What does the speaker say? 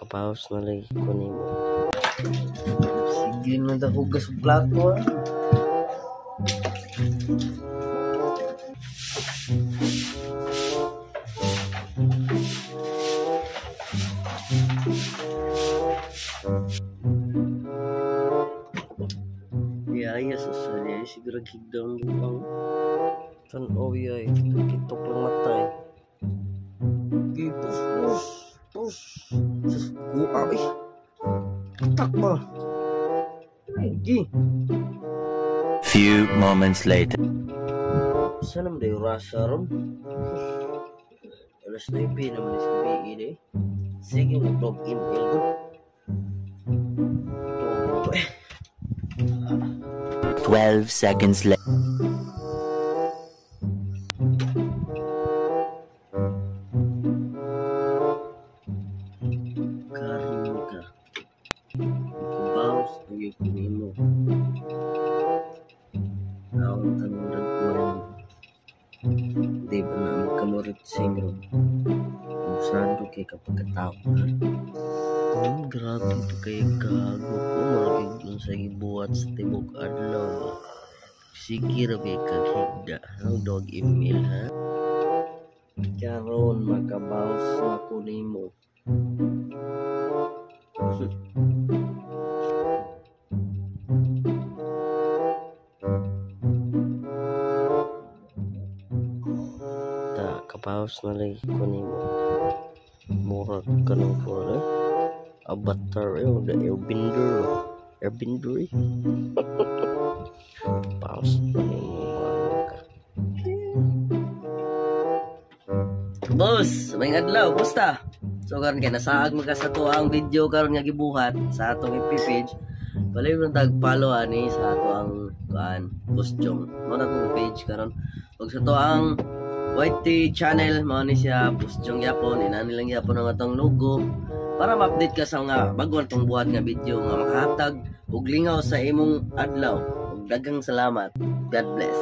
Kapaos na lagi ko nimo. Sige na ta hugas og plato ah. Yaya sa sali siguro gigdang buang. Tan-aw yay, kitok lang mata eh. Gi pus pus pus. Sus kuha eh. Tak ba? Gi. Few moments later. Saan naman dayo rasa ron? Alas 9 naman is gabi eh. Sige, mag-log email ko. Tugo eh. 12 seconds later. Karon ka. Kabaos na gyud ko nimo. Naon tanong dagkuan. Di ba na magkamurit singro? Abusado kay kapag katao ka. Grabe to kay gago ko. Maragig lang sa gibuhat sa tibok adlaw ba. Sige ra ba kag higda. Ang dog email ha. Karon makabaos na ko nimo. Ta kapaos na lagi ko nimo. Murag ka ng kuwan eh. Avatar eh, the airbender. Airbender eh. Paos na nimo ka. Boss, may adlaw, kumusta? So karon kay nasaag man ka sa ato ang video karon nga gibuhat sa atong FB page. Balay mo tag follow ani sa ato ang kuan Boss Jong. Mao na akong page karon. Ug sa ato ang YT channel mao ni siya Boss Jong yapon, inani lang yapon ang atong logo para ma-update ka sa mga bago atong buhat nga video nga makahatag og lingaw sa imong adlaw. Ug daghang salamat. God bless.